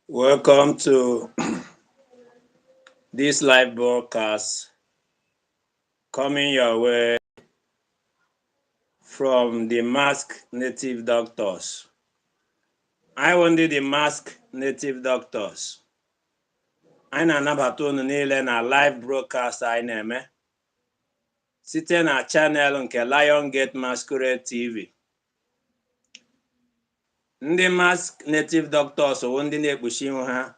Welcome to this live broadcast coming your way from the Mask Native Doctors. Anyị wụ ndị the Mask Native Doctors. Anyị na-anabata unu niile na live broadcast anyị na-eme site na channel nke Lion Gate Masquerade TV. Ndị Mask Native Doctors wụ ndị na-ekpuchi ihu ha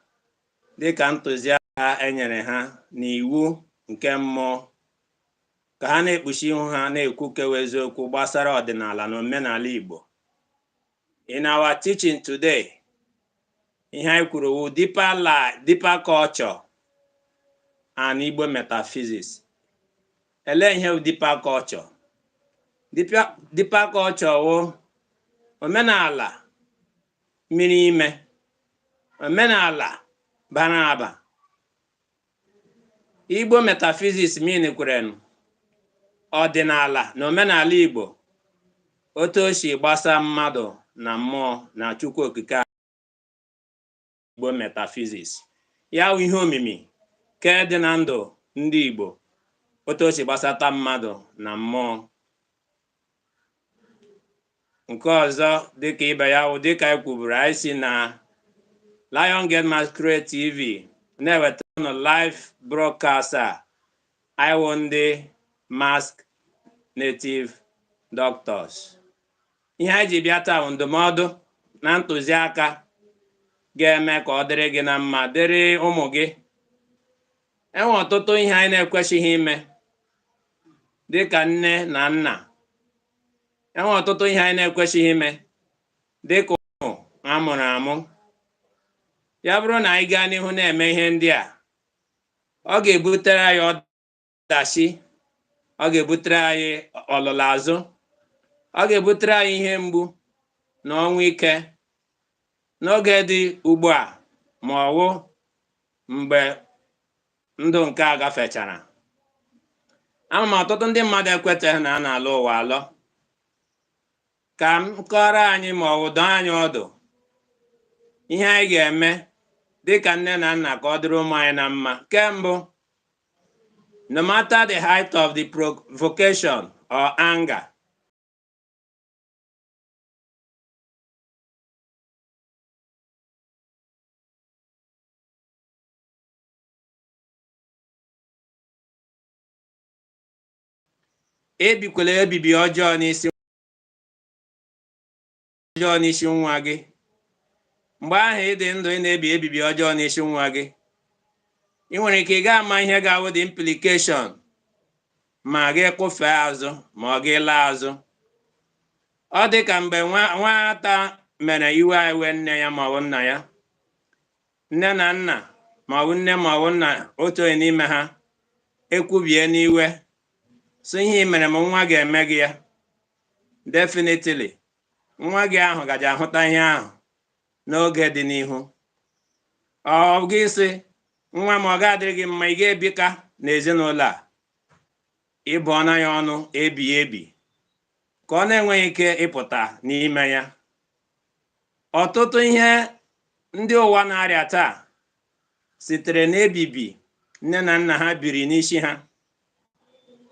dịka ntụziaka e nyere ha n'iwu nke mmụọ ka ha na-ekpuchi ihu ha na-ekwukewa eziokwu gbasara ọdịnala na omenala Igbo. In our teaching today, ihe anyị kwuru wụ deeper life, deeper culture and Igbo metaphysics. Elee ihe wụ deeper culture? Deeper culture wụ omenala miri ime, omenala bara aba. Igbo metaphysics mean kwerenụ ọdịnala na omenala Igbo, otu o si gbasa mmadụ na mmụọ na Chukwu Okike. Igbo metaphysics ya wụ ihe omimi ke dị na ndụ ndị Igbo, otu o si gbasata mmadụ na mmụọ. Nke ọzọ dịka ibe ya wụ, dịka anyị kwuburu, anyị si na Lion Gate Masquerade TV na-eweta unu live broadcast a. Anyị wụ ndị Mask Native Doctors. Ihe anyị ji bịa taa bụ ndụmọdụ na ntụziaka ga-eme ka ọ dịrị gị na mma, dịrị ụmụ gị. Enwe ọtụtụ ihe anyị na-ekwesịghị ime dịka nne na nna. Enwe ọtụtụ ihe anyị na-ekwesịghị ime dịka ụmụ a mụrụ amụ. Ya bụrụ na anyị gaa n'ihu na-eme ihe ndị a, ọ ga-ebutere anyị ọdachi, ọ ga-ebutere anyị ọlụlụ azụ, ọ ga-ebutere anyị ihe mgbu na ọnwụ ike n'oge dị ugbu a, ma ọ wụ mgbe ndụ nke a gafechara. Ama m ọtụtụ ndị mmadụ ekwetaghị na a na-alọ ụwa alọ. Ka m kọrọ anyị ma ọ wụ dọọ anyị ọdụ ihe anyị ga-eme dịka nne na nna ka ọ dịrị ụmụ anyị na mma. Nke mbụ, no matter the height of the provocation or anger, ebikwala ebibi ọjọọ n'isi nwa gị. Mgbe ahụ ị dị ndụ, ị na-ebi ebibi ọjọọ n'isi nwa gị, ị nwere ike ị ga-ama ihe ga-awụ the implication ma gị kwụfee azụ ma ọ gị laa azụ. Ọ dị ka mgbe nwata mere iwe iwe nne ya ma ọ bụ nna ya, nne na nna ma ọ bụ nne ma ọ bụ nna, otu onye n'ime ha ekwubie n'iwe so ihe ị mere m, nwa ga-eme gị ya. Definitely nwa gị ahụ gaji ahụta ihe ahụ n'oge dị n'ihu. Ọ gị sị nwa m, ọ ga-adịrị gị mma, ị ga-ebika n'ezinụlọ a, ịbụọ na ya ọnụ ebi ebi ka ọ na-enweghị ike ịpụta n'ime ya. Ọtụtụ ihe ndị ụwa na-arịa taa sitere n'ebibi nne na nna ha biri n'isi ha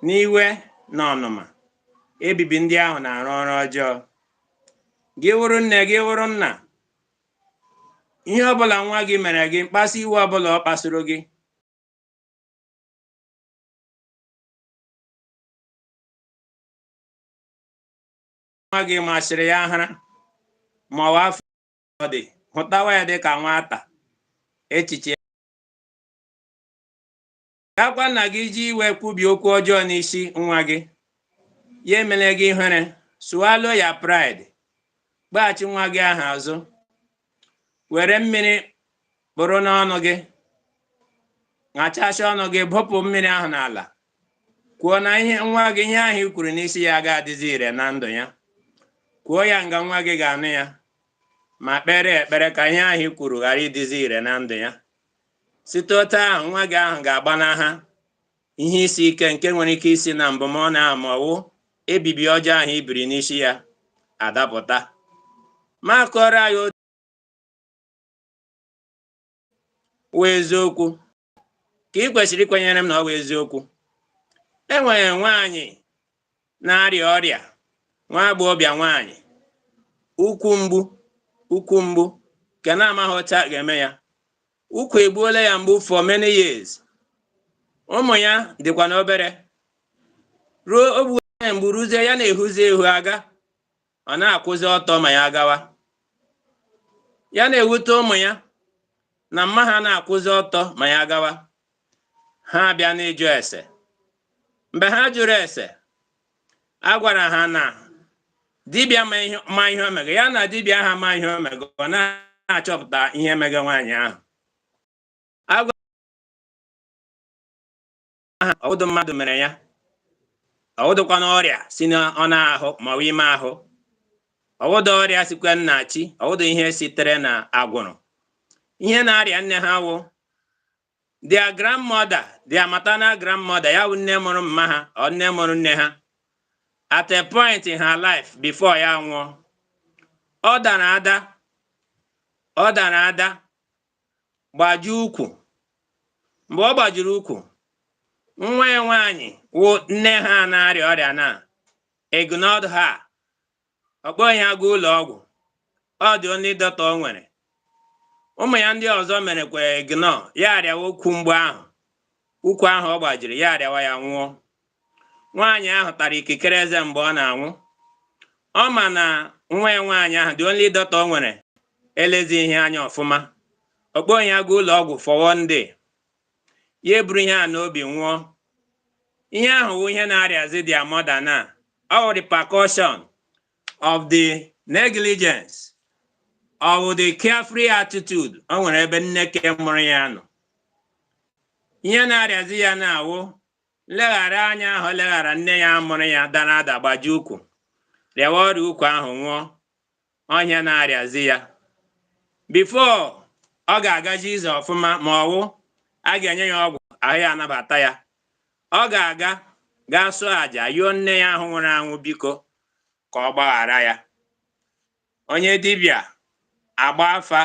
n'iwe na ọnụma. Ebibi ndị ahụ na-arụ ọrụ ọjọọ. Gị wụrụ nne, gị wụrụ nna, ihe ọbụla nwa gị mere gị, mkpasu iwe ọbụla ọ kpasuru gị, nwa gị masịrị ya ahara ma ọ afọ ọ dị, hụtawa ya dị ka nwata echiche gakwa nna gị ji iwe kwubi okwu ọjọọ n'isi nwa gị, ya emele gị ihere. Swallow ya pride, kpaghachi nwa gị ahụ azụ, were mmiri kpụrụ n'ọnụ gị, ṅachasị ọnụ gị, bụpụ mmiri ahụ n'ala, kwuo na ihe nwa gị, ihe ahụ i kwuru n'isi ya ga-adịzi ire na ndụ ya. Kwuo ya nga nwa gị ga-anụ ya, ma kpere ekpere ka ihe ahụ i kwuru ghara ịdịzi ire na ndụ ya. Site otu ahụ, nwa gị ahụ ga-agbanaha. Ihe isi ike nke nwere ike isi na mbụmọnụ ahụ ma ọwụ ebibi ọjọọ ahụ ibiri n'isi ya adapụta. Ma kọrọ anyị otu wụ eziokwu ka ị kwesịrị ikwenyere m na ọ wụ eziokwu. E nwere nwaanyị na-arịa ọrịa, nwa agbọghọbịa nwaanyị, ukwu mgbu nke na-amaghị otu a ga-eme ya. Ukwu egbuola ya mgbu for many years. Ụmụ ya dịkwa n'obere ruo o gbuo ya mgbu ruzie ya na-ehuzi ehu aga, ọ na-akwụzi ọtọ ma ya gawa. Ya na-ewute ụmụ ya na mma ha na-akwụzi ọtọ ma ya gawa. Ha abịa n'ịjụ ese. Mgbe ha jụrụ ese, a gwara ha na dibịa ma ihe o mege ya na dibịa ha ma ihe o mege, ọ na-achọpụta ihe mege nwaanyị ahụ. A gwara ha ọwụdụ mmadụ mere ya, ọwụdụkwa ọrịa si n'ọnụ ahụ ma ọ bụ ime ahụ, ọwụdụ ọrịa sikwa nna chi, ọwụdụ ihe sitere na agwụrụ. Ihe na-arịa nne ha wụ their grandmother, their maternal grandmother, ya wụ nne mụrụ mma ha ọ nne mụrụ nne ha. At a point in her life before ya nwụọ, ọ dara ada gbajie ukwu. Mgbe ọ gbajiri ukwu, nwa ya nwaanyị wụ nne ha na-arịa ọrịa na ignored her, ọ kpọghị ya gaa ụlọ ọgwụ. Ọ dị only daughter o nwere. Ụmụ ya ndị ọzọ merekwa ignore ya. Arịawa ukwu mgbu ahụ, ukwu ahụ ọ gbajiri, ya arịawa ya nwụọ. Nwaanyị ahụ tara ikikere eze mgbe ọ na-anwụ. Ọ ma na nwa ya nwaanyị ahụ, the only daughter o nwere, elezi ihe anya ọfụma, ọ kpọghị ya gaa ụlọ ọgwụ for one day. Ya eburu ihe a n'obi nwụọ. Ihe ahụ wụ ihe na-arịazi their mother na all repercussion of the negligence of the carefree attitude o nwere ebe nne ke mụrụ ya nọ. Ihe na-arịazi ya na-awụ nleghara anya ahụ leghara nne ya mụrụ ya, dara ada, gbaji ukwu, rịawa ọrịa ukwu ahụ, nwụọ. Ọhịa na-arịazi ya, before ọ ga-agaji ize ọfụma ma ọwụ a ga-enye ya ọgwụ ahụ ya anabata ya, ọ ga-aga gaa sụọ àjà yọọ nne ya ahụ nwụrụ anwụ biko ka ọ gbaghara ya. Onye dibịa agba afa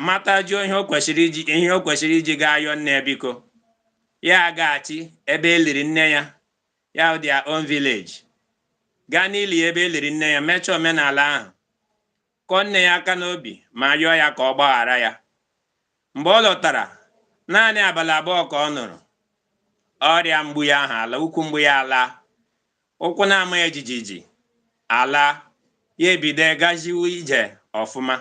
matajuo ihe o kwesịrị iji gaa yọọ nne ya biko. Ya agaghachi ebe e liri nne ya, ya their own village, gaa n'ili ebe e liri nne ya, mechaa omenala ahụ, kọọ nne ya aka n'obi ma yọọ ya ka ọ gbaghara ya. Mgbe ọ lọtara, naanị abalị 2 ka ọ nụrụ ọrịa mgbu ya ahụ ala, ukwu mgbu ya ala, ụkwụ na-ama ya jijiji ala, ya ebido gaziwe ije ọfụma.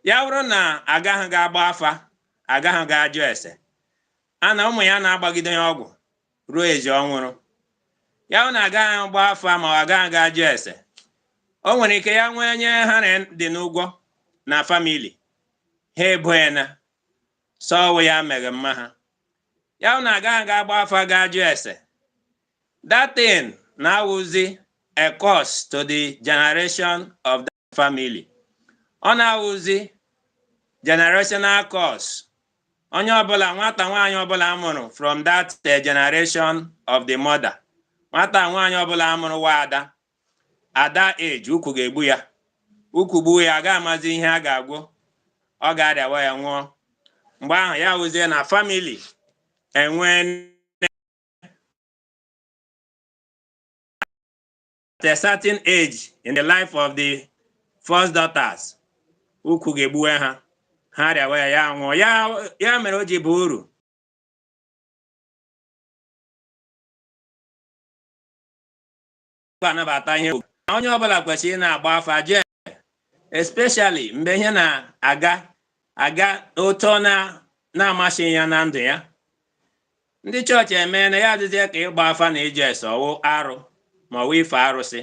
Ya bụrụ na agaghị ga agba afa, agaghị ga ajụ ese a na ụmụ ya na-agbagide ya ọgwụ ruo ezi ọ nwụrụ. Ya hụ na agaghị agba afa ma ọ agaghị ga ajụ ese, o nwere ike ya nwee nye ha dị n'ụgwọ na family ha ebo ya na sọwụ ya mere mma ha. Ya hụ na agaghị ga agba afa ga ajụ ese, that thing na-awụzi a curse to the generation of that family. Ọ na-awụzi generational curse. Onye ọbụla, nwata nwaanyị ọbụla amụrụ from that generation of the mother, nwata nwaanyị ọbụla amụrụ wa ada ada age, ukwu ga-egbu ya. Ukwu gbuo ya, aga amazi ihe a ga-agwọ, ọ ga-arịawa ya nwụọ. Mgbe ahụ ya wụzie na family enwee at a certain age in the life of the first daughters, ukwu ga-egbuwe ha, ha rịawa ya, ya nwụọ. Ya mere o ji bụ uru anabata ihe onye ọbụla kwesịrị ị na-agba afa jee, especially mgbe ihe na-aga aga otu ọ na-amasịghị ya na ndụ ya. Ndị chọọchị emee na ya adịzie ka ịgba afa na ịjụ ese ọwụ arụ ma ọwụ ife arụsị.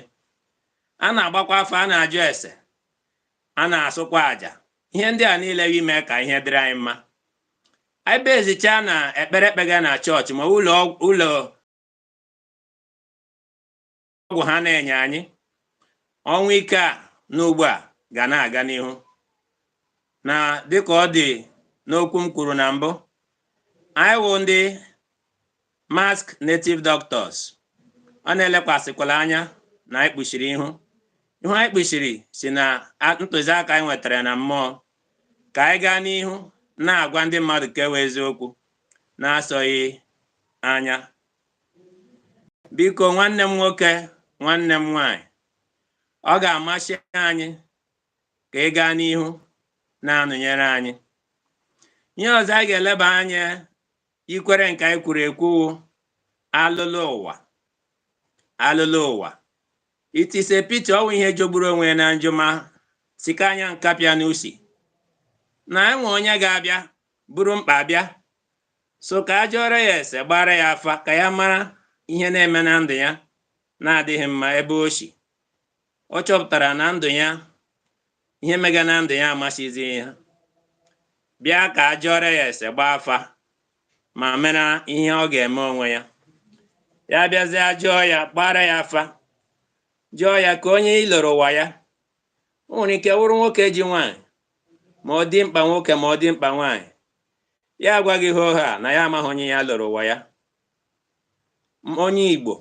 A na-agbakwa afa, a na-ajụ ese, a na-asụkwa àjà. Ihe ndị a niile ime ka ihe dịrị anyị mma. Anyị bezichaa na ekpere ekpega na chọọchị ma ụlọ ụlọ ọgwụ ha na-enye anyị ọnwụ ike a n'ugbu a ga na-aga n'ihu na dịka ọ dị n'okwu m kwuru na mbụ. Anyị wụ ndị Mask Native Doctors. Ọ na-elekwasịkwala anya na anyị kpuchiri ihu. Ihu anyị kpuchiri si na ntụziaka anyị nwetara na mmụọ ka anyị gaa n'ihu na-agwa ndị mmadụ ka ewe eziokwu na-asọghị anya. Biko, nwanne m nwoke, nwanne m nwanyị, ọ ga-amasị anyị ka ị gaa n'ihu na-anọnyere anyị. Ihe ọzọ anyị ga-eleba anya ikwere nke anyị kwuru ekwu, alụlụ ụwa. Alụlụ ụwa, it is a pity, ọwụ ihe jọgburu onwe ya na njọ, ma sika anya nkapịa n'usi na enwe onye ga-abịa buru mkpa bịa so ka a jụọrọ ya ese, gbara ya afa, ka ya mara ihe na-eme na ndụ ya na-adịghị mma, ebe o si ọ chọpụtara na ndụ ya, ihe mega na ndụ ya amasịghị ya, bịa ka a jụọrọ ya ese, gbaa afa, ma mara ihe ọ ga-eme onwe ya. Ya bịazie jụọ ya, gbara ya afa, jụọ ya ka onye iloro ụwa ya. O nwere ike wụrụ nwoke ji nwaanyị, ma ọ dị mkpa nwoke, ma ọ dị mkpa nwaanyị. Ya agwaghị ha na ya amaghị onye ya lụrụ ụwa ya. Onye Igbo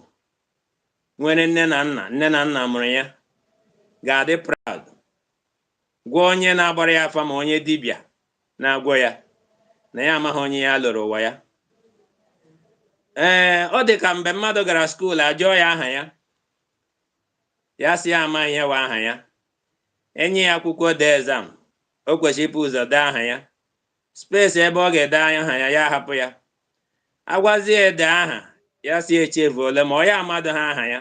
nwere nne na nna, nne na nna mụrụ ya, ga-adị proud gwa onye na-agbara ya afa, ma onye dibịa na-agwọ ya, na ya amaghị onye ya lụrụ ụwa ya. Ee, ọ dị ka mgbe mmadụ gara school, ajụọ ya aha ya, ya sị ya ama ihe wa aha ya. Enye ya akwụkwọ dee exam, o kwesịrị ịpụ ụzọ dee aha ya. Space ebe ọ ga-ede aha ya, ya hapụ ya. Agwazie ede aha ya, si echefuole, ma ọ ya amadụ ha aha ya.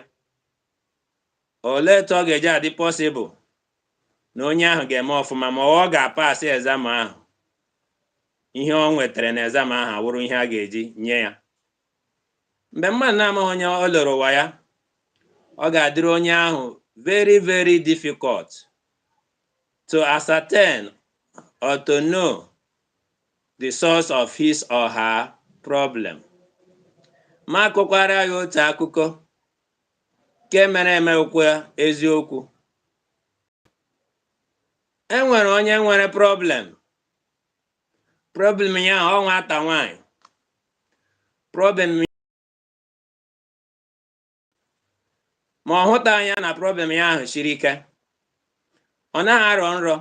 Olee etu ọ ga-eji adị possible na onye ahụ ga-eme ọfụma, ma ọ ga-apasị exam ahụ? Ihe ọ nwetara na exam ahụ awụrụ ihe a ga-eji nye ya. Mgbe mmadụ na-amaghị onye ọ lụrụ ụwa ya, ọ ga-adịrị onye ahụ very very difficult to ascertain or to know the source of his or her problem. Ma akọkwara ya otu akụkọ nke mere eme, okwu eziokwu. E nwere onye nwere problem. Problem ya, ọ nwata nwanyị, problem ma ọ hụta anya na problem ya ahụ siri ike. Ọ naghị arọ nrọ.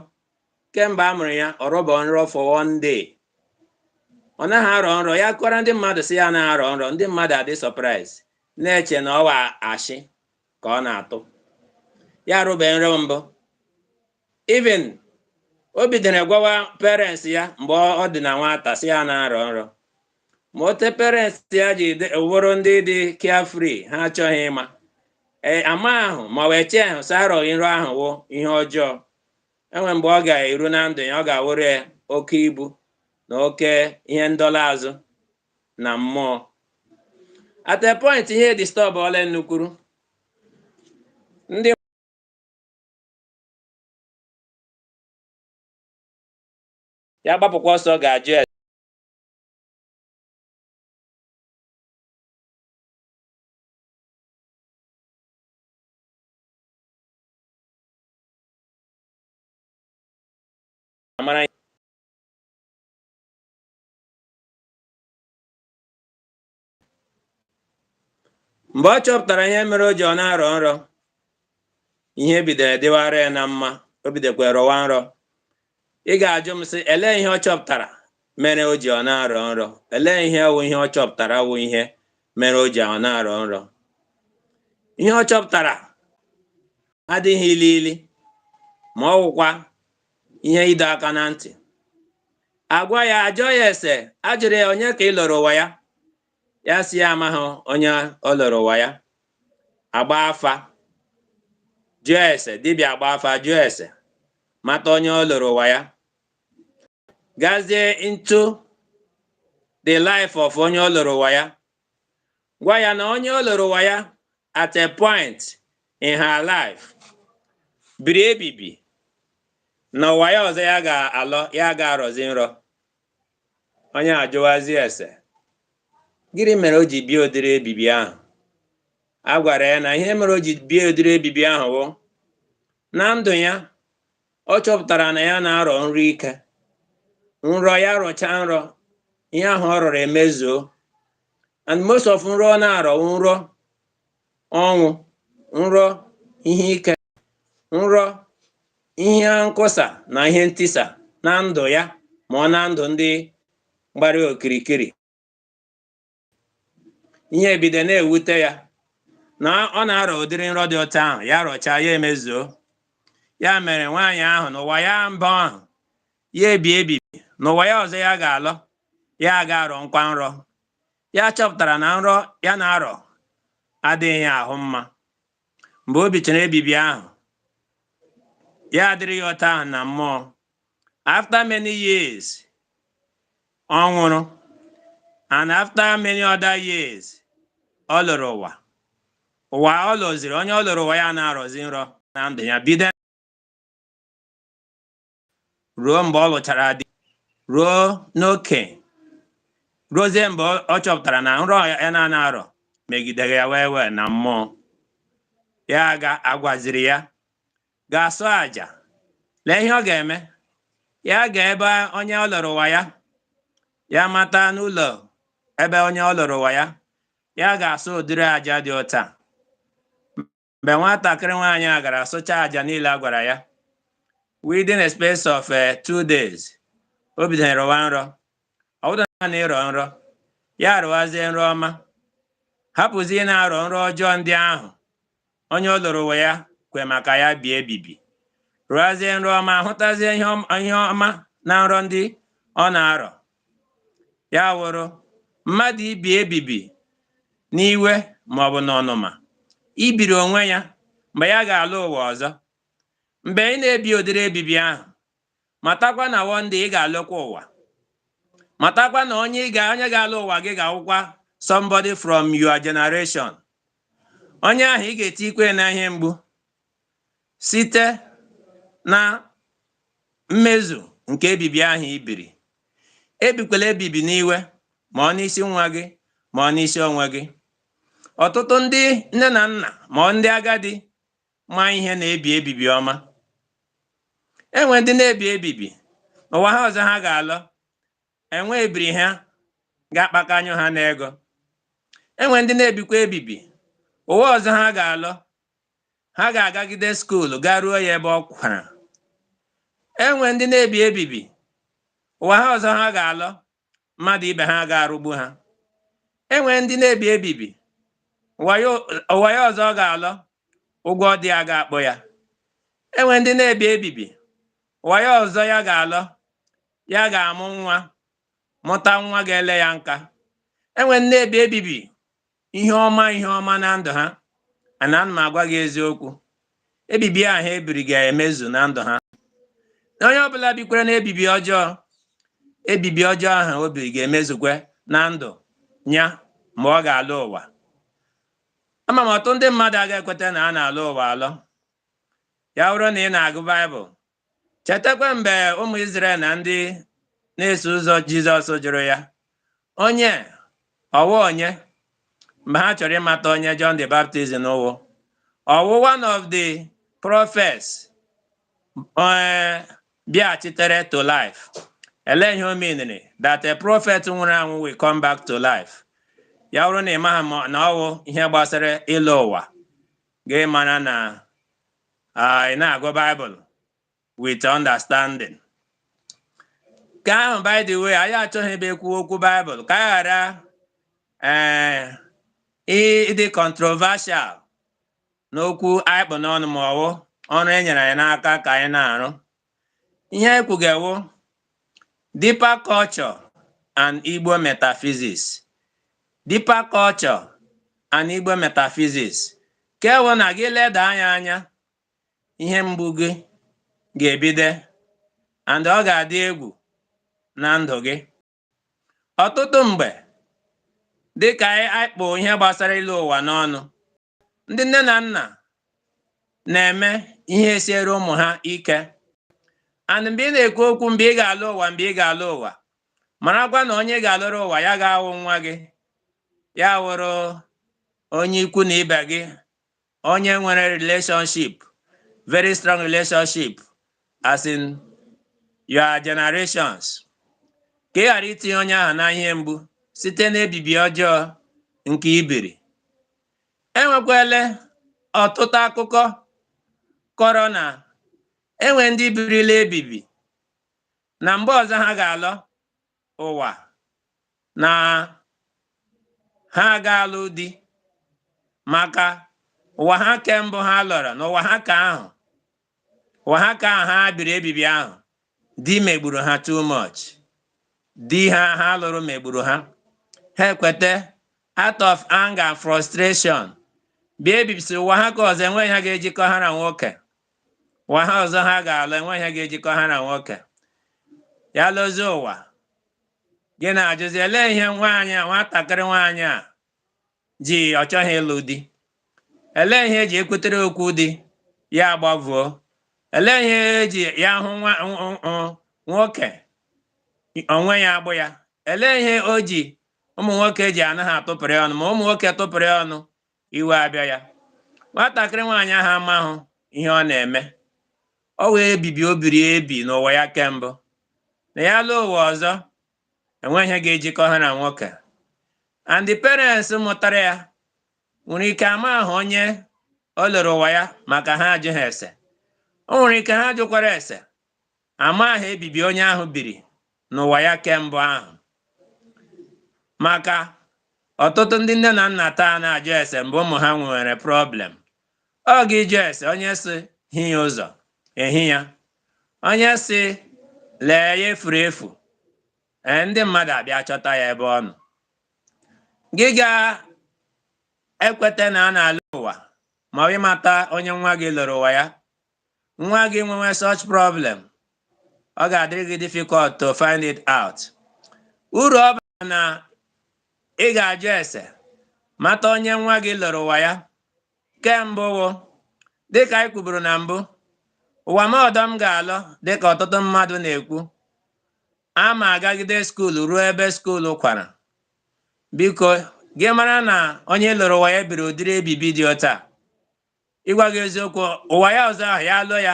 Kemgbe a mụrụ ya, ọ rọbọ nrọ for one day. Ọ naghị arọ nrọ. Ya kọrọ ndị mmadụ, sị ya anaghị arọ nrọ, ndị mmadụ adị surprise, na-eche na ọ wa ashị ka ọ na-atụ. Ya arụbe nrọ mbụ. Even o bidoro gwawa parents ya mgbe ọ dị na nwata, sị ya na-arọ nrọ. Ma ote parents ya ji wụrụ ndị dị carefree, ha achọghị ịma. Ee, ama ahụ ma wee chee ahụ sị arọghị nrọ ahụ wụ ihe ọjọọ. Enwe mgbe ọ ga-eru na ndụ ya, ọ ga-awụrụ ya oke ibu na oke ihe ndọla azụ na mmụọ. At a point, ihe disturb ole nnukwuru ndị ya gbapụkwa ọsọ ga-ajụ amara. Mgbe ọ chọpụtara ihe mere o ji ọ na-arọ nrọ, ihe bidoro dịwara ya na mma. O bidokwa rọwa nrọ. Ị ga-ajụ m sị, elee ihe ọ chọpụtara mere o ji ọ na-arọ nrọ? Elee ihe wụ ihe ọ chọpụtara wụ ihe mere o ji ọ na-arọ nrọ? Ihe ọ chọpụtara adịghị ili ili, ma ọ wụkwa ihe ịdọ aka na ntị. Agwa ya, ajọ ya ese, ajụrụ ya onye ka ị lụrụ ụwa ya, ya si ya amaghị onye ọ lụrụ ụwa ya. Agba afa, jụọ ese, dibịa agba afa, jụọ ese, mata onye ọ lụrụ ụwa ya. Gazie into the life of onye ọ lụrụ ụwa ya, gwa ya na onye ọ lụrụ ụwa ya at a point in her life biri ebibi na ụwa ya ọzọ ya ga-alọ, ya ga-arọzi nrọ. Onye ajụwazi ese, gịnị mere o ji bie ụdịrị ebibi ahụ? A gwara ya na ihe mere o ji bie ụdịrị ebibi ahụ wụ na ndụ ya, ọ chọpụtara na ya na-arọ nrọ ike. Nrọ ya rọchaa nrọ Ihe ahụ ọ rọrọ emezuo. And most of nrọ ọ na-arọ, nrọ ọnwụ, nrọ ihe ike, nrọ ihe nkụsa na ihe ntisa na ndụ ya, ma ọ na ndụ ndị gbara okirikiri. Ihe ebido na-ewute ya na ọ na-arọ ụdịrị nrọ dị otu ahụ. Ya rọchaa, ya emezuo. Ya mere nwaanyị ahụ, n'ụwa ya mbụ ahụ ya ebi ebibi, n'ụwa ya ọzọ ya ga-alọ, ya ga-arọ nkwa nrọ. Ya chọpụtara na nrọ ya na-arọ adịghị ya ahụ mma. Mgbe o bichara ebibi ahụ, ya adịrị ya otu ahụ na mmụọ. After many years, ọ nwụrụ, and after many other years, ọ lụrụ ụwa. Ụwa ọ lụziri, onye ọ lụrụ ụwa ya na-arọzi nrọ na ndụ ya bido ruo mgbe ọ lụchara di, ruo n'oke ruozie mgbe ọ chọpụtara na nrọ ya na arọ megidere ya wee wee na mmụọ. Ya ga-agwaziri ya ga-asụ àjà. Lee ihe ọ ga-eme: ya ga ebe onye ọ lụrụ ụwa ya, ya mata n'ụlọ ebe onye ọ lụrụ ụwa ya, ya ga-asụ ụdịrị àjà dị ụta. Mgbe nwatakịrị nwaanyị a gara sụcha àjà niile a gwara ya, within a space of 2 days, o bidoro rọwa nrọ. Ọ bụrụ na ịrọ nrọ, ya rụwazie nrọ ọma, hapụzie ị na-arọ nrọ ọjọọ ndị ahụ onye ọ lụrụ ụwa ya kwe maka ya bie ebibi. Rụwazie nrọ ọma, hụtazie ihe ọma na nrọ ndị ọ na-arọ. Ya wụrụ mmadụ ibi ebibi n'iwe maọbụ n'ọnụma, ibiri onwe ya mgbe ya ga-alụ ụwa ọzọ. Mgbe ị na-ebi ụdịrị ebibi ahụ, matakwa na one day ị ga-alụkwa ụwa. Matakwa na onye ị ga onye ga-alụ ụwa gị ga-awụkwa somebody from your generation. Onye ahụ ị ga-eti ikwe na ihe mgbu site na mmezu nke ebibi ahụ ibiri. Ebikwala ebibi n'iwe, ma ọ n'isi nwa gị, ma ọ n'isi onwe gị. Ọtụtụ ndị nne na nna, ma ọ ndị agadi ma ihe na-ebi ebibi ọma. Enwe ndị na-ebi ebibi ụwa ha ọzọ ha ga-alọ, enwe ebiri ha ga-akpakanyụ ha n'ego. Enwe ndị na-ebikwa ebibi ụwa ọzọ ha ga-alọ, ha ga-agagide school garuo ya ebe ọ kwara. Enwe ndị na-ebi ebibi ụwa ha ọzọ ha ga-alọ, mmadụ ibe ha ga-arụgbu ha. Enwe ndị na-ebi ebibi ụwa ya ọzọ ọ ga-alọ, ụgwọ dị ya ga-akpọ ya. Enwe ndị na-ebi ebibi ụwa ya ọzọ ya ga-alọ, ya ga-amụ nwa, mụta nwa ga-ele ya nka. Enwe ndị na-ebi ebibi ihe ọma, ihe ọma na ndụ ha. Ana m agwa gị eziokwu, ebibi ahụ ebiri ga-emezu na ndụ ha. Onye ọbụla bikwere na ebibi ọjọọ, ebibi ọjọọ ahụ o biri ga-emezukwe na ndụ ya mgbe ọ ga-alụ ụwa. Ama m ọtụ ndị mmadụ agaghị ekweta na a na-alụ ụwa alọ. Ya bụrụ na ị na-agụ Baịbụl, chetakwa mgbe ụmụ Izrel na ndị na-eso ụzọ Jizọs jụrụ ya onye ọwụ onye, mgbe ha chọrọ ịmata onye John the Baptist n'ụwụ ọwụ one of the prophets bịaghachitere to life. Ele ihe o meaniri that a prophet nwụrụ anwụ will come back to life? Ya bụrụ na ị maghị ma na ọwụ ihe gbasara ịlụ ụwa gị, mara na ị na-agụ Baịbụl with understanding. Nke ahụ, by the way, anyị achọghị ebe ekwu okwu Baịbụl ka anyị ghara ịdị controversial n'okwu anyị kpụ n'ọnụ, ma ọwụ ọrụ e nyere anyị n'aka ka anyị na-arụ. Ihe ekwugewo, deeper culture and Igbo metaphysics, deeper culture and Igbo metaphysics, ka ewu na gị leda anya anya, ihe mgbu gị ga-ebido and ọ ga-adị egwu na ndụ gị. Ọtụtụ mgbe, dịka anyị kpụ ihe gbasara ịlụ ụwa n'ọnụ, ndị nne na nna na-eme ihe siere ụmụ ha ike. And mgbe ị na-ekwu okwu mgbe ị ga-alụ ụwa, mgbe ị ga-alụ ụwa, marakwa na onye ga-alụrụ ụwa ya ga-awụ nwa gị, ya wụrụ onye ikwu na ibe gị, onye nwere relationship, very strong relationship, as in your generations. Ka ị ghara itinye onye ahụ na ihe mgbu site n'ebibi ọjọọ nke ibiri. Enwekwala ọtụtụ akụkọ kọrọ na enwe ndị birila ebibi na mgbe ọzọ ha ga-alọ ụwa na ha ga-alụ di, maka ụwa ha kembụ ha lọrọ na ụwa ha ka ahụ, ụwa ha ka ahụ ha biri ebibi ahụ, di megburu ha too much. Di ha ha lụrụ megburu ha. Ha ekweta out of anger and frustration bịa ebibisi ụwa ha ka ọzọ. Enweghị ha ga-ejikọ ha na nwoke. Ụwa ha ọzọ ha ga-alụ, enweghị ha ga-ejikọ ha na nwoke. Ya lụzie ụwa, gị na-ajụzi, elee ihe nwaanyị a, nwatakịrị nwaanyị a ji ọ chọghị ịlụ di? Elee ihe eji ekwutere okwu di ya agbavuo? Elee ihe eji ya hụ nwoke onwe ya agbụ ya? Elee ihe o ji ụmụ nwoke ji anaghị atụpụrụ ya ọnụ? Ma ụmụ nwoke tụpụrụ ya ọnụ, iwe abịa ya. Nwatakịrị nwaanyị ahụ amahụ ihe ọ na-eme. Ọ wee bibi o biri ebi n'ụwa ya kembụ na ya lụọ ụwa ọzọ, enweghị ihe ga-ejikọ ha na nwoke. And the parents mụtara ya nwere ike ama ahụ onye o lere ụwa ya, maka ha ajụghị ese. O nwere ike ha jụkwara ese, ama ahụ ebibi onye ahụ biri n'ụwa ya kembụ ahụ, maka ọtụtụ ndị nne na nna taa na-ajụ ese mgbe ụmụ ha nwere problem. Ọ ga ịjụ ese, onye si hi ya ụzọ ehi ya, onye si lee ya efuru efu, ee, ndị mmadụ abịa chọta ya ebe ọ nọ. Gị ga-ekweta na a na-alụ ụwa, ma ọ ịmata onye nwa gị lụrụ ụwa ya. Nwa gị nwewe such problem, ọ ga-adịrị gị difficult to find it out. Uru ọ bara na ị ga-ajụ ese mata onye nwa gị lụrụ ụwa ya kembụ wụ, dịka anyị kwuburu na mbụ, ụwa m ọdọ m ga-alọ, dịka ọtụtụ mmadụ na-ekwu, ama agagide school ruo ebe school kwara. Biko, gị mara na onye lụrụ ụwa ya biri ụdịrị ebibi dị otu a, ịgwa gị eziokwu, ụwa ya ọzọ ahụ ya lụọ ya,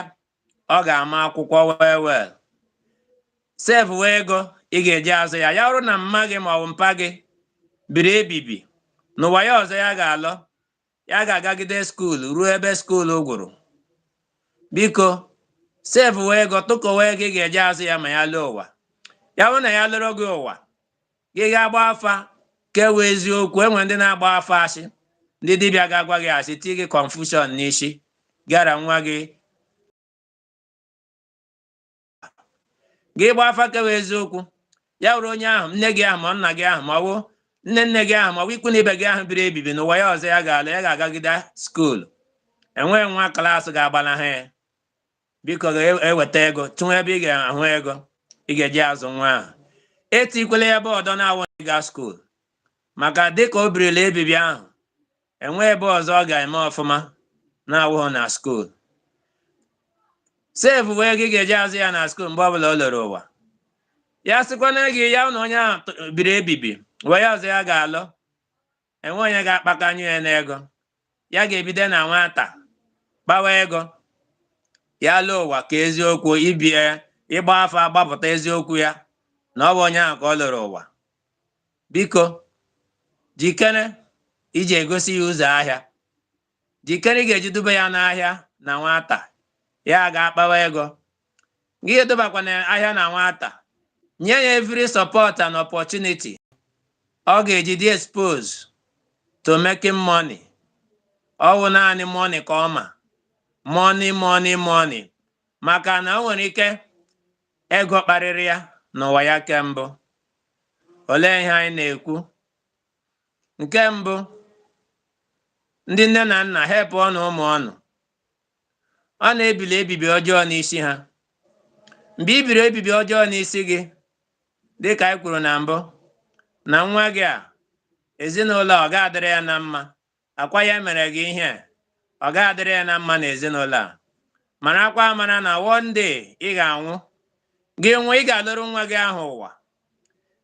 ọ ga-ama akwụkwọ well well, save wee ego ị ga-eji azụ ya. Ya bụrụ na mma gị ma ọ bụ mpa gị biri ebibi n'ụwa ya ọzọ ya ga-alọ, ya ga-agagide school ruo ebe school gwụrụ. Biko, save wee ego, tụkọwa ego ị ga-eji azụ ya ma ya lụọ ụwa. Ya bụrụ na ya lụrụ gị ụwa, gị ga-agba afa ka e wee eziokwu. Enwe ndị na-agba afa asị, ndị dibịa ga-agwa gị asị, tii gị confusion n'isi gara nwa gị. Gị gba afa kewa eziokwu, ya wụrụ onye ahụ, nne gị ahụ, ma nna gị ahụ, ma ọ bụ nne nne gị ahụ, ma ọ bụ ikwu na ibe gị ahụ biri ebibi n'ụwa ya ọzọ ya ga-alụ, ya ga-agagide school, enweghị nwa class ga-agbalaha ya. Biko, ga-eweta ego tụnwe ebe ị ga-ahụ ego ị ga-eji azụ nwa ahụ. Etikwela ebe ọdọ na-awụ ịga school, maka dịka o birila ebibi ahụ, enwe ebe ọzọ ọ ga-eme ọfụma na-awụghị na school. Save wee ego ị ga-eji azụ ya na school mgbe ọbụla o lere ụwa ya. Sịkwana gị ya na onye ahụ biri ebibi wee ya ọzọ ya ga-alụ, enwe onye ga-akpakanyụ ya n'ego. Ya ga-ebido na nwata kpawa ego ya lụọ ụwa, ka eziokwu ibie ịgba afa gbapụta eziokwu ya na ọ bụ onye ahụ ka ọ lụrụ ụwa. Biko, jikere iji egosi ya ụzọ ahịa, jikere ị ga-eji dube ya n'ahịa na nwata, ya ga-akpawa ego. Gị edobakwana ahịa na nwata, nye ya every support and opportunity ọ ga-eji dị expose to making money. Ọ wụ naanị money ka ọ ma, money, money, money, maka na o nwere ike ego kparịrị ya n'ụwa ya kembụ. Olee ihe anyị na-ekwu? Nke mbụ, ndị nne na nna, hepụ ọnụ ụmụ ọnụ ọ na-ebili ebibi ọjọọ n'isi ha. Mgbe i biri ebibi ọjọọ n'isi gị, dịka anyị kwuru na mbụ, na nwa gị a, ezinụlọ ọ ga-adịrị ya na mma, akwa ya mere gị ihe ọ ga-adịrị ya na mma na ezinụlọ a. Marakwa amara na one day ị ga-anwụ. Gị nwụọ, ị ga-alụrụ nwa gị ahụ ụwa.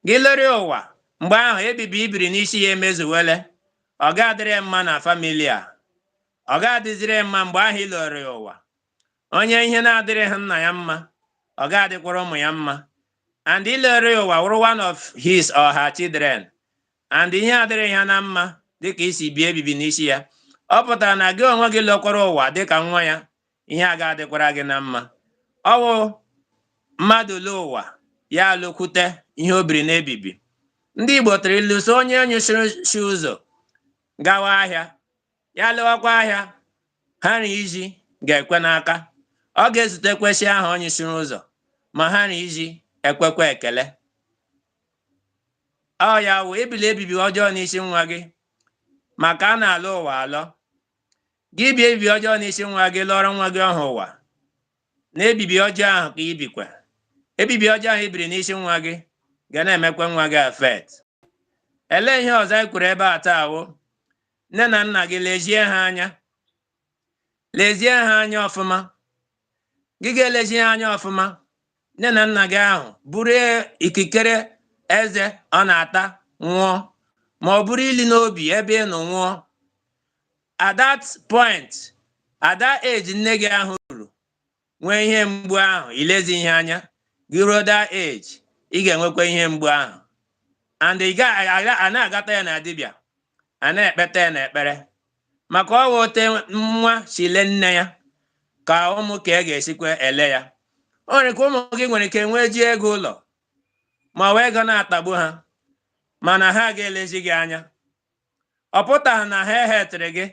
Gị lụrụ ụwa, mgbe ahụ ebibi ibiri n'isi ya emezuwele. Ọ ga-adịrị ya mma na family a, ọ ga-adịziri ya mma mgbe ahụ ị lụrụ ya ụwa. Onye ihe na-adịrịghị nna ya mma, ọ ga-adịkwara ụmụ ya mma. And ilere ụwa wụrụ one of his or her children, and ihe adịrịghị ha na mma dịka isi bie ebibi n'isi ya, ọ pụtara na gị onwe gị lọkwara ụwa dịka nwa ya, ihe aga adịkwara gị na mma. Ọwụ mmadụ lee ụwa ya alụkwute ihe o biri n'ebibi. Ndị Igbo tụrụ ilu so onye nyụsiri shi ụzọ gawa ahịa, ya lewakwa ahịa, ha na iji ga-ekwe n'aka. Ọ ga-ezutekwe shi ahụ onye siri ụzọ, ma ha na iji ekwekwa ekele. Ọ ya wụ ebili ebibi ọjọọ n'isi nwa gị, maka a na-alụ ụwa alọ. Gị bie ebibi ọjọọ n'isi nwa gị, lụọrọ nwa gị ọhụ ụwa na ebibi ọjọọ ahụ ka ibikwa. Ebibi ọjọọ ahụ ibiri n'isi nwa gị ga na-emekwa nwa gị affect. Elee ihe ọzọ anyị kwuru ebe a taa? Wụ nne na nna gị, lezie ha anya, lezie ha anya ọfụma. Gị ga-elezi ha anya ọfụma. Nne na nna gị ahụ bụrụ ikikere eze ọ na-ata nwụọ, ma ọ bụrụ ili n'obi ebe ị nọ nwụọ. At that point, at that age nne gị ahụ ruru nwee ihe mgbu ahụ, ilezi ihe anya gị ruo that age, ị ga-enwekwa ihe mgbu ahụ. And ị ga a na-agata ya na dibịa, a na-ekpeta ya n'ekpere, maka ọ ote nwa si lee nne ya ka ụmụ ka e ga-esikwa ele ya. O nwere ka ụmụ gị nwere ike nwee ji ego ụlọ, ma ọ wee ego na-atagbu ha, mana ha ga-elezi gị anya. Ọ pụtaghị na ha ehetịrị gị,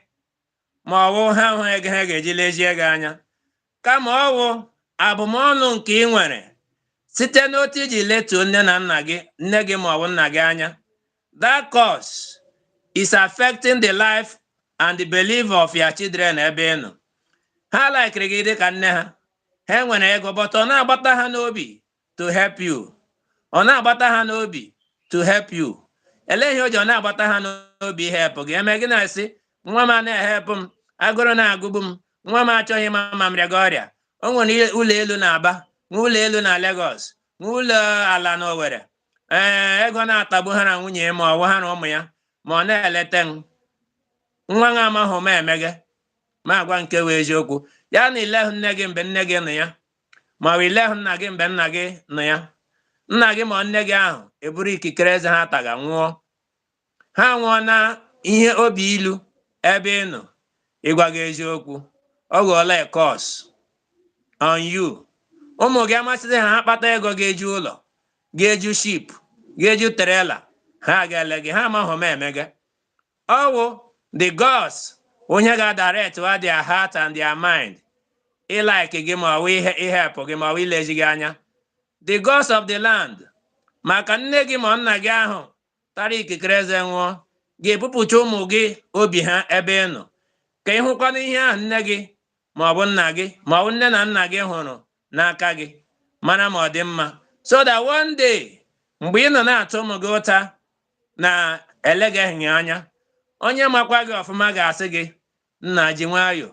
ma ọ bụ ha hụ ego ha ga-eji lezie gị anya, kama ọ wụ abụmọnụ nke ị nwere site n'otu iji letuo nne na nna gị, nne gị ma ọ bụ nna gị anya. That curse is affecting the life and the belief of your children ebe ị nọ. Ha likiri gị dịka nne ha, ha nwere ego, but ọ na-agbata ha n'obi to help you. Ọ na-agbata ha n'obi to help you. Elee ihe o ji ọ na-agbata ha n'obi help gị? Eme gị na-asị, "Nwa m a na-ehepụ m, agụrụ na-agụgbu m, nwa m achọghị ịma ma m rịaga ọrịa." O nwere ụlọ elu na Aba, nwee ụlọ elu na Lagos, nwee ụlọ ala na Owerri. Ee, ego na-atagbu ha na nwunye ya, ma ọ bụ ha na ụmụ ya, ma ọ na-eleta m. Nwa m amaghị m emege ma agwa nke wee eziokwu ya na ilehụ nne gị mgbe nne gị nọ ya, ma ọ bụ ilehụ nna gị mgbe nna gị nọ ya. Nna gị ma nne gị ahụ eburu ikikere eze ha taga nwụọ, ha nwụọ na ihe obi ilu ebe ị nọ. Ịgwa gị eziokwu, ọ ghọọla a curse on you. Ụmụ gị amasịghị ha, ha kpata ego ga-eju ụlọ, ga-eju ship, ga-eju trailer, ha ga-ele gị, ha amaghị m emege. Ọwụ the gods onye ga-direct wa their heart and their mind ịlike gị, ma ọ bụ ihe ihepụ gị, ma ọ bụ ilezi gị anya, the gods of the land. Maka nne gị ma nna gị ahụ tara ikikere eze nwụọ, ga-ebupụcha ụmụ gị obi ha ebe ị nọ, ka ị hụkwana ihe ahụ nne gị ma ọ bụ nna gị ma ọ bụ nne na nna gị hụrụ n'aka gị, mara ma ọ dị mma, so that one day mgbe ị nọ na-atụ ụmụ gị ụta na elegaghị anya, onye makwa gị ọfụma ga-asị gị, "Nna, ji nwayọọ,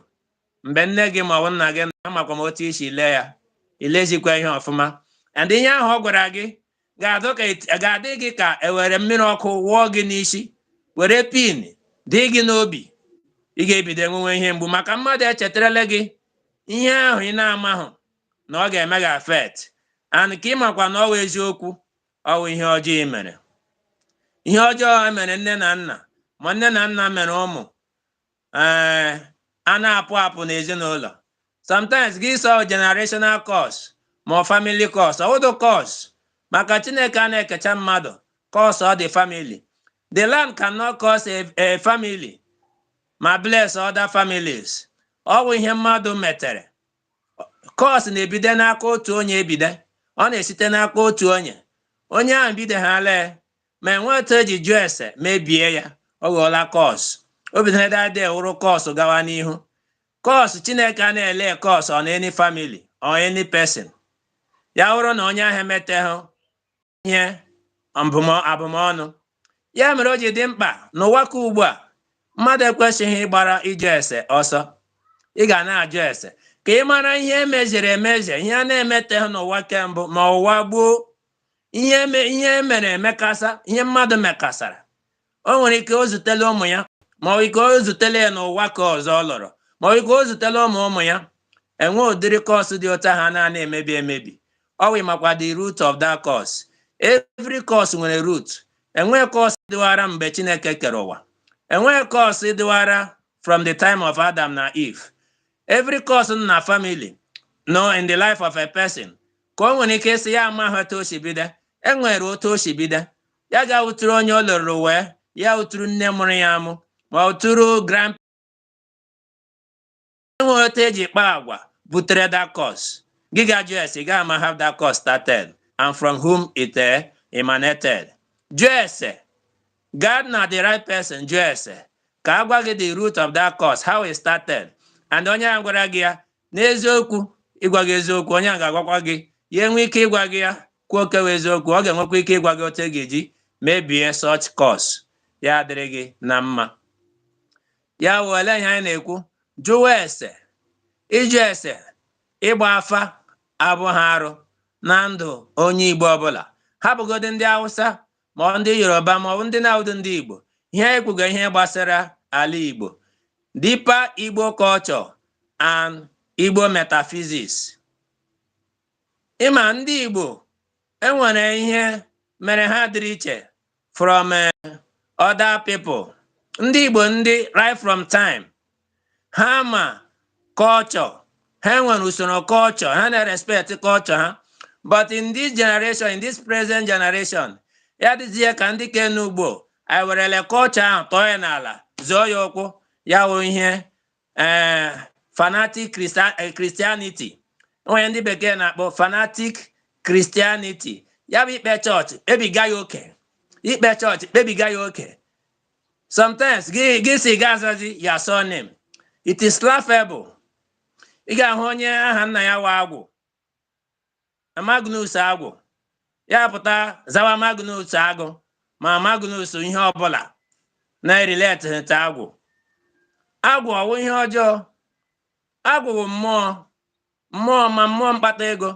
mgbe nne gị ma ọ bụ nna gị, amakwa m otu isi lee ya, ilezikwa ihe ọfụma." And ihe ahụ ọ gwara gị ga-adị gị ka ewere mmiri ọkụ wụọ gị n'isi, were pin dị gị n'obi. Ị ga-ebido enwewe ihe mgbu, maka mmadụ echetarala gị ihe ahụ ị na-amahụ na ọ ga-eme gị affect, and ka ị makwa na ọ wụ eziokwu, ọ wụ ihe ọjọọ ị mere. Ihe ọjọọ mere nne na nna, ma nne na nna mere ụmụ, ee, a na-apụ apụ n'ezinụlọ. Sometimes gị sọ generational curse ma ọ family curse, ọwụdụ curse, maka Chineke a na-ekecha mmadụ curse. Ọ dị family, the land cannot curse a family ma bless other families. Ọ bụ ihe mmadụ metere. Curse na-ebido n'aka otu onye, ebido, ọ na-esite n'aka otu onye. Onye ahụ bidoghala ya, ma enwe otu eji jụọ ese mebie ya, ọ ghọọla curse. O bidoro that day wụrụ curse gawa n'ihu. Curse, Chineke a na-ele curse on any family or any person. Ya wụrụ na onye ahụ emeteghị ihe abụmọnụ ya mere o ji dị mkpa n'ụwa ka ugbu a, mmadụ ekwesịghị ịgbara ịjụ ese ọsọ. Ị ga na-ajụ ese ka ị mara ihe emeziri emeze, ihe a na-emeteghị n'ụwa kembụ, ma ụwa gboo, ihe ihe emere emekasa, ihe mmadụ mekasara. O nwere ike o zutela ụmụ ya, ma ọ ike o zutela ya n'ụwa ka ọzọ ọ lọrọ, ma ọ ike o zutela ụmụ ụmụ ya enwe ụdịrị curse dị otu ahụ a na-emebi emebi. Ọ wụ makwa the root of that curse. Every curse nwere root. Enweghị curse dịwara mgbe Chineke kere ụwa. Enweghị curse dịwara from the time of Adam na Eve. Every curse nọ na family, no, in the life of a person, ka o nwere ike ịsị ya amaghị otu o si bido. Enwere otu o si bido. Ya ga wuturu onye o lụrụ, wee ya wuturu nne mụrụ ya amụ, ma ọ tụrụ grand. Enwere otu eji kpaa agwa butere that curse. Gị ga jụọ ese, ị ga ama how that curse started and from whom it emanated. Jụọ ese, gaa na the right person, jụọ ese ka a gwa gị the root of that curse, how it started. And onye ahụ gwara gị ya n'eziokwu, ịgwa gị eziokwu, onye ahụ ga-agwakwa gị ya, enwe ike ịgwa gị ya kwuo okewa eziokwu. Ọ ga-enwekwa ike ịgwa gị otu ị ga-eji mebie such curse. Ya adịrị gị na mma. Ya wele ihe anyị na-ekwu, jụwa ese. Ịjụ ese, ịgba afa abụghị arụ na ndụ onye Igbo ọbụla. Ha bụgodị ndị Hausa, ma ọ ndị Yoruba, ma ọ bụ ndị na-awụdị ndị Igbo. Ihe anyị kwuga, ihe gbasara ala Igbo, deeper Igbo culture and Igbo metaphysics. Ịma ndị Igbo enwere ihe mere ha dịrị iche from other people. Ndị Igbo, ndị right from time, ha ma culture ha, nwere usoro culture ha, na-respect culture ha. But in this generation, in this present generation, ya dịzie ka ndị ke n'ugbo anyị werele culture ahụ tọọ ya n'ala, zọọ ya ụkwụ. Ya wụ ihe fanatic Christianity. Onye ndị bekee na-akpọ fanatic Christianity, ya bụ ikpe chọọchị kpebiga ya oke, ikpe chọọchị kpebiga ya oke. Sometimes gị si ga azazi ya surname, it is laughable. Ị ga-ahụ onye aha nna ya wa Agwụ, Magnus Agwụ, ya pụta zawa Magnus Agụ, ma Magnus ihe ọbụla na-erelate ta agwụ. Agwụ ọwụ ihe ọjọọ? Agwụ bụ mmụọ, mmụọ ma mmụọ mkpata ego.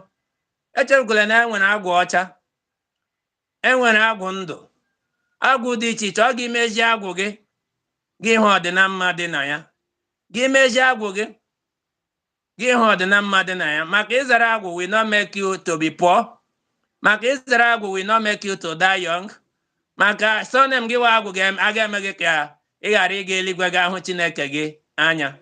Echefukwala na enwere agwụ ọcha, enwere agwụ ndụ, agwụ dị iche iche. Ọ ga imezi agwụ gị, gị hụ ọdịna mma dị na ya. Gị mezie agwụ gị, gị hụ ọdịna mma dị na ya. Maka ịzara agwụ will not make you to be poor. Maka ịzara agwụ will not make you to die young. Maka surname gị wa agwụ gị aga eme gị ka ị ghara ịga eluigwe ga hụ Chineke gị anya.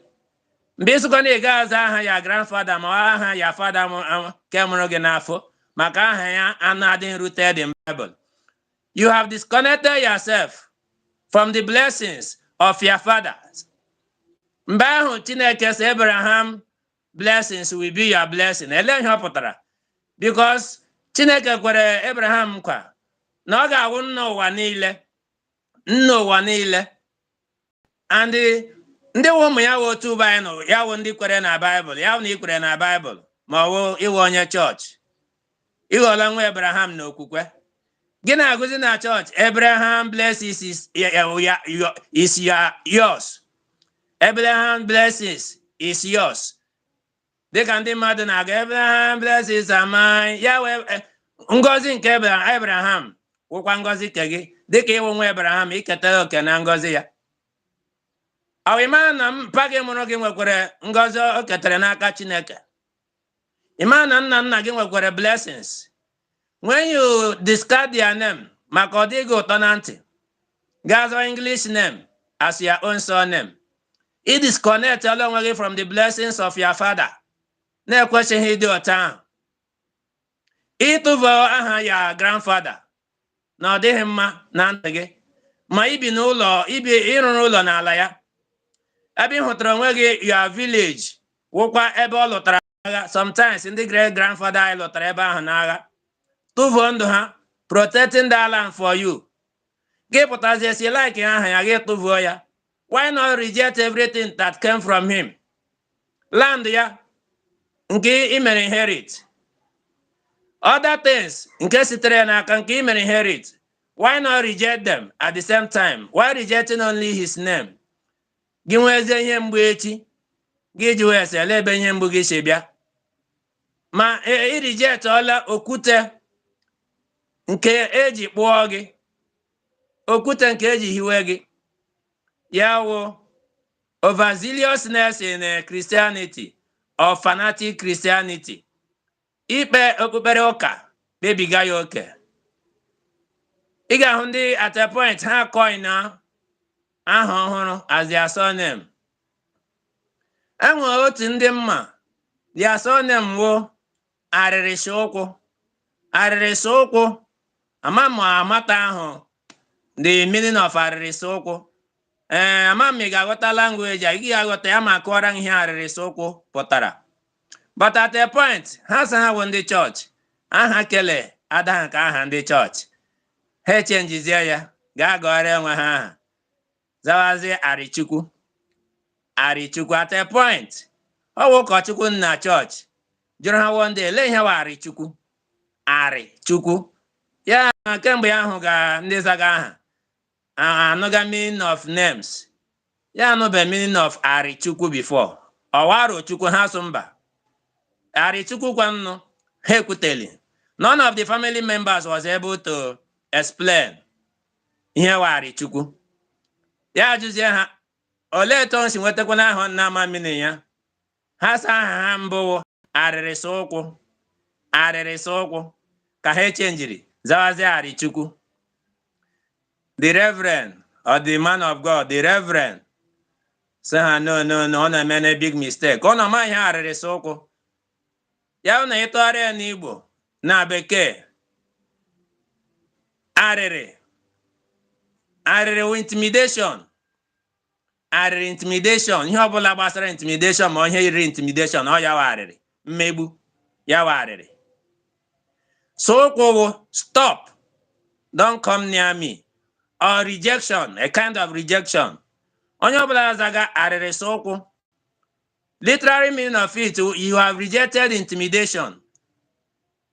Mgbe ịsịkwa na ị ga aza aha ya grandfather, ma aha ya father nke mụrụ gị n'afọ, maka aha ya anadịghị rooted in Bible, you have disconnected yourself from the blessings of your fathers. Mgbe ahụ Chineke sị Abraham, "Blessings will be your blessing," ele ihe ọ pụtara? Because Chineke kwere Abraham nkwa na ọ ga-awụ nna ụwa niile, nna ụwa niile. And ndị wụ ụmụ ya wụ otu ụba anyị nọ, ya wụ ndị kwere na Baịbụl. Ya wụ na ị kwere na Baịbụl, ma ọ wụ ịwụ onye chọọchị, ịghọọla nwa Abraham na okwukwe gị na-agụzi na chọọchị. Abraham blessings is yours. Abraham blessings is yours. Dịka ndị mmadụ na-aga, "Abraham blessings are mine." Ya wee ngọzi nke Abraham wụkwa ngọzi nke gị. Dịka ịwụ nwa Abraham, iketara oke na ngọzi ya. Ọ bụ ịma na mpa gị mụrụ gị nwekwara ngọzi o ketara n'aka Chineke? Ịma na nna nna gị nwekwara blessings? When you discard their name maka ọ dịghị ụtọ na ntị, gaa zọọ English name as your own surname, ị disconnect onwe gị from the blessings of your father. Na-ekwesịghị ịdị otu ahụ. Ịtụfu aha ya grandfather na ọ dịghị mma na ntị gị, ma ibi n'ụlọ, ibi ịrụrụ ụlọ n'ala ya, ebe ị hụtara onwe gị, your village wụkwa ebe ọ lụtara agha. Sometimes ndị great grandfather anyị lụtara ebe ahụ n'agha, tụfuo ndụ ha protecting the land for you. Gị pụtazie si like aha ya, gị tụfuo ya. Why not reject everything that came from him? Land ya nke ị mere inherit, other things nke sitere n'aka nke ị mere inherit, why not reject them at the same time? Why rejecting only his name? Gị nwezie ihe mgbu echi, gị ji wee sị ele ebe ihe mgbu gị si bịa. Ma ị reject ọla okwute nke eji kpụọ gị, okwute nke eji hiwe gị. Ya wụ overzealousness in Christianity or fanatic Christianity. Ikpe okpukpere ụka kpebiga ya oke. Ị ga-ahụ ndị at a point ha coin na aha ọhụrụ as their surname. Enwere otu ndị mma, their surname wo arịrịsị ụkwụ, arịrịsị ụkwụ. Ama m amata ahụ the meaning of arịrịsị ụkwụ. Ee, ama m ị ga-aghọta language a, ị ga-aghọta ya ma kụọrọ ihe arịrịsị ụkwụ pụtara. But at a point, ha sị ha bụ ndị chọọchị, aha kele ada ka aha ndị chọọchị, ha echenjizie ya, gaa gọrọ onwe ha aha, zawazie Arịchukwu, Arịchukwu. At a point, ọ bụ ụkọchukwu nna chọọchị jụrụ ha one day, "Ele ihe wa Arịchukwu, Arịchukwu?" Ya kemgbe ya ahụ ga ndị zaga aha anụga meaning of names, ya anụbe meaning of Arịchukwu before. Ọwa Arochukwu? Ha sụ mba, Arịchukwu kwa nnụ ha ekwuteli. None of the family members was able to explain ihe wa Arịchukwu. Ya ajụzie ha, olee etu o si nwetakwana aha nna ama meaning ya? Ha sa aha ha mbụ arịrịsị ụkwụ, arịrịsị ụkwụ, ka ha echenjiri zawazie Arịchukwu. The reverend or the man of God, the reverend, sị ha, "No, no, no, ọ na-eme na big mistake." Ọ na-ama ihe arịrịsị ụkwụ ya na ịtụgharị ya n'Igbo na Bekee, arịrị, arịrị wụ intimidation. Arịrị, intimidation, ihe ọbụla gbasara intimidation, ma ihe yiri intimidation, ọ ya wụ arịrị, mmegbu, ya wụ arịrị. So ụkwụ wụ stop, don't come near me, or rejection, a kind of rejection. Onye ọbụla zaga arịrị so ụkwụ, literary meaning of it, you have rejected intimidation,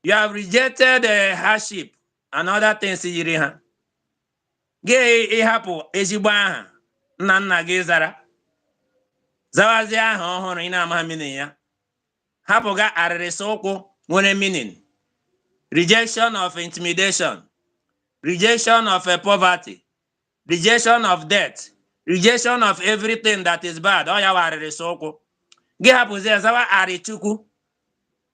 you have rejected hardship and other things yiri ha. Gị ịhapụ ezigbo aha nna nna gị zara, zawazie aha ọhụrụ ị na-ama meaning ya, hapụga arịrịsị ụkwụ nwere meaning rejection of intimidation, rejection of poverty, rejection of death, rejection of everything that is bad. Ọ ya wa arịrịsị ụkwụ. Gị hapụzie zawa Arịchukwu,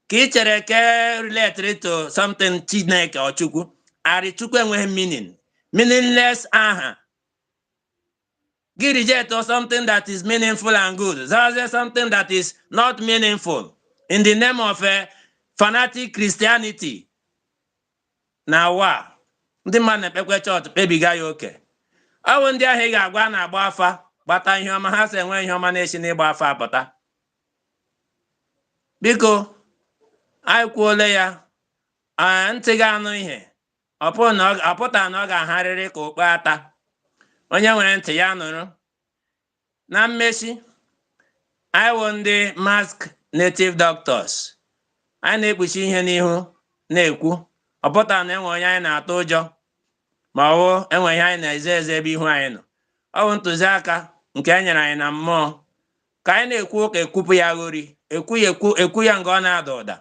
ka ị chere ke relate to something Chineke or Chukwu. Arịchukwu enweghị meaning, meaningless aha. Gị reject something that is meaningful and good, zawazie something that is not meaningful in the name of a fanatic Christianity. Na wa ndị mmadụ na-ekpekwe chọọchị kpebiga ya oke. Ọ bụ ndị ahụ ị ga-agwa na-agba afa gbata ihe ọma, ha si enwe ihe ọma na-esi n'ịgba afa apụta. Biko, anyị kwuole ya, ntị ga-anụ ihe ọ pụta na ọ ga-aharịrị ka okpe ata. Onye nwere ntị ya nụrụ. Na mmechi, anyị wụ ndị mask native doctors, anyị na-ekpuchi ihe n'ihu na-ekwu. Ọ pụta na enwe onye anyị na-atụ ụjọ, ma ọ bụ enwe ihe anyị na-eze eze ebe ihu anyị nọ. Ọ bụ ntụziaka nke e nyere anyị na mmụọ ka anyị na-ekwu ụka, ekwupụ ya ghori, ekwu ya, ekwu, ekwu ya nga ọ na-ada ụda.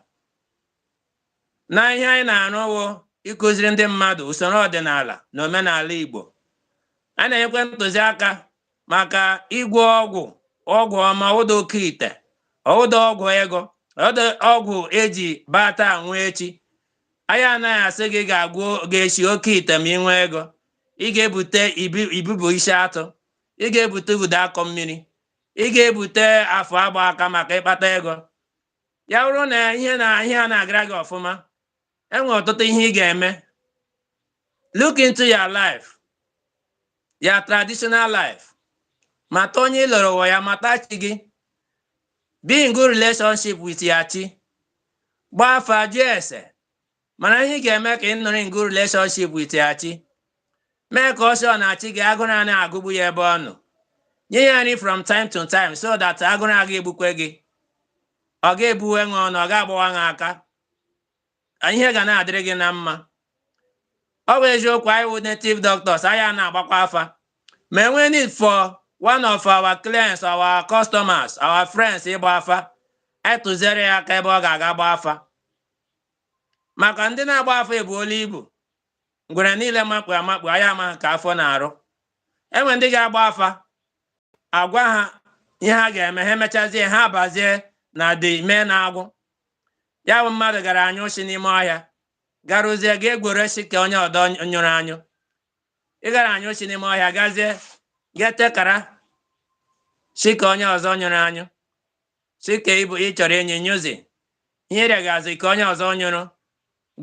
Na ihe anyị na-arụ wụ ịkụziri ndị mmadụ usoro ọdịnala na omenala Igbo. A na-enyekwa ntụziaka maka ịgwọ ọgwụ, ọgwụ ọma, ụdọ oke ite, ụdọ ọgwụ ego, ụdọ ọgwụ eji bata anwụ echi. Anyị anaghị asị gị ga-agwọ ga-eshi oke ite ma ị nwee ego. Ị ga-ebute ibubo isi atụ, ị ga-ebute ude akọ mmiri, ị ga-ebute afọ agba aka maka ịkpata ego. Ya bụrụ na ihe na ihe a na-agara gị ọfụma, enwere ọtụtụ ihe ị ga-eme. Look into your life, your traditional life. Mata onye ị lụrụ ụwa ya, mata chi gị, be in good relationship with your chi. Gbaa afa, jụọ ese, mana ihe ị ga-eme ka ị nọrọ in good relationship with your chi, mee ka ọsọ na chi gị agụrụ a na-agụgbu ya ebe ọ nọ. Nye ya nri from time to time so that agụrụ aga egbukwe gị, ọ ga-ebuwe nwe ọnụ, ọ ga-agbawa gị aka, ihe ga na-adịrị gị na mma. Ọ bụ eziokwu, anyị wụ native doctors, anyị a na-agbakwa afa, ma enwe need for one of our clients, our customers, our friends ịgba afa, anyị tụziere ya aka ebe ọ ga-aga gba afa, maka ndị na-agba afa ebuola ibu ngwere niile makpu amakpu. Anyị amaghị ka afọ na-arụ. Enwe ndị ga-agba afa, agwa ha ihe ha ga-eme, ha emechazie, ha abazie na dị mee na-agwụ. Ya bụ, mmadụ gara anyụ shi n'ime ọhịa, garụzie ga egwere shi ka onye ọdọ nyụrụ anyụ. Ị gara anyụ shi n'ime ọhịa, gazie ga-etekara shi ka onye ọzọ nyụrụ anyụ, shi ka ịbụ ị chọrọ enyi nyụzi ihe ịrịagazi ka onye ọzọ nyụrụ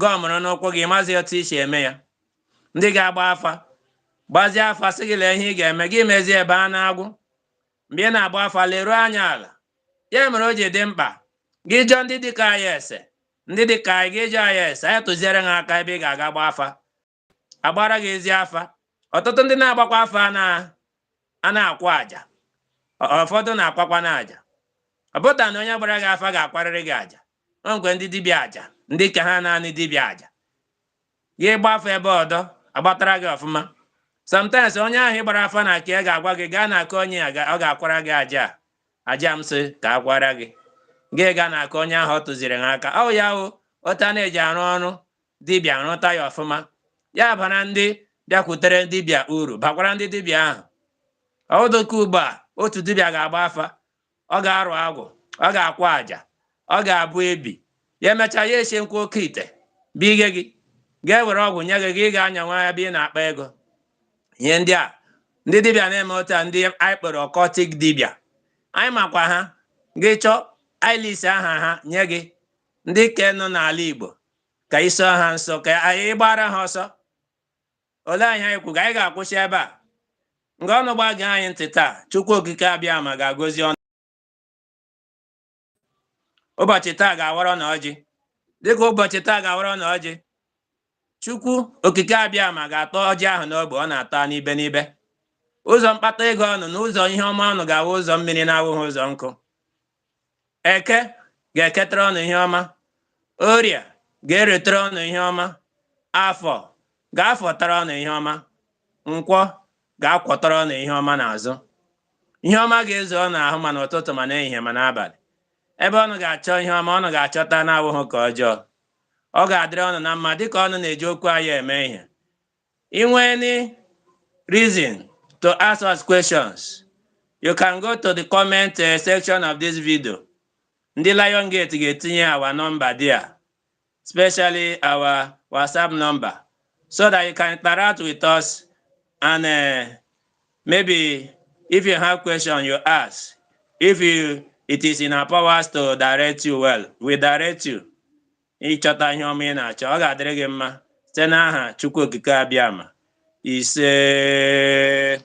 gọmụrụ n'ụkwụ gị. Mazi otu isi eme ya. Ndị ga-agba afa gbazie afa, sị gị lee ihe ị ga-eme, gị mezie ebe a na-agwụ. Mgbe ị na-agba afa, leruo anya ala. Ya mere o ji dị mkpa gị jụọ ndị dịka anyị ese, ndị dịka anyị, gị jụọ anyị ese, anyị tụziere ha aka ebe ị ga-aga gba afa, agbara gị ezi afa. Ọtụtụ ndị na-agbakwa afa a na-akwụ àjà. Ụfọdụ na-akwakwa na àjà. Ọ bụta na onye gbara gị afa ga-akwarịrị gị àjà. O nwekwe ndị dibịa àjà, ndị ka ha naanị dibịa àjà. Gị gbafe ebe ọdọ agbatara gị ọfụma. Sometimes onye ahụ ị gbara afa na nke ya ga-agwa gị gaa na aka onye a, ọ ga-akwara gị àjà a. Àjà m sị ka a kwara gị, gị gaa na aka onye ahụ ọ tụziri ha aka. Ọ ya o otu a na-eji arụ ọrụ dibịa, rụta ya ọfụma, ya bara ndị bịakwutere dibịa uru, bakwara ndị dibịa ahụ. Ọdụka ugbu a, otu dibịa ga-agba afa, ọ ga-arụ agwụ, ọ ga-akwụ àjà, ọ ga-abụ ebi ya, emechaa ya esie nkwa oke ite bige gị, ga-ewere ọgwụ nye gị, gị ga-anya nwa ya ebe ị na-akpa ego. Ihe ndị a ndị dibịa na-eme otu a, ndị anyị kpọrọ occultic dibịa, anyị makwa ha. Gị chọọ, anyị list aha ha nye gị, ndị ke nọ n'ala Igbo, ka ị sọọ ha nsọ, ka anyị gbara ha ọsọ. Olee anyị anyị kwuga? Anyị ga-akwụsị ebe a. Nga ọnụ gbage anyị ntị taa. Chukwu Okike abịa ma ga-agọzi ọnụ. Ụbọchị taa ga-awara na ọjị. Dịka ụbọchị taa ga-awara na ọjị, Chukwu Okike abịa ma ga-atọ ọjị ahụ n'ogbe ọ na-atọ n'ibe n'ibe. Ụzọ mkpata ego ọnụ na ụzọ ihe ọma ọnụ ga-awụ ụzọ mmiri na-awụghị ụzọ nkụ. Eke ga-eketara ọnụ ihe ọma, Orie ga-eretere ọnụ ihe ọma, Afọ ga-afọtara ọnụ ihe ọma, Nkwọ ga-akwọtara ọnụ ihe ọma n'azụ. Ihe ọma ga-ezu ọnụ ahụ, ma n'ụtụtụ, ma n'ehihie, ma n'abalị. Ebe ọnụ ga-achọ ihe ọma, ọnụ ga-achọta, na-awụghị ka ọjọọ. Ọ ga-adịrị ọnụ na mma dịka ọnụ na-eji okwu anyị eme ihe. Inwe any reason to ask us questions, you can go to the comment section of this video. Ndị Lion Gate ga-etinye our number there, especially our WhatsApp number, so that you can interact with us and maybe if you have question, you ask. If you it is in our powers to direct you well, we direct you. Ịchọta ihe ọma ị na-achọ, ọ ga-adịrị gị mma site n'aha Chukwu Okike Abịama. Ise.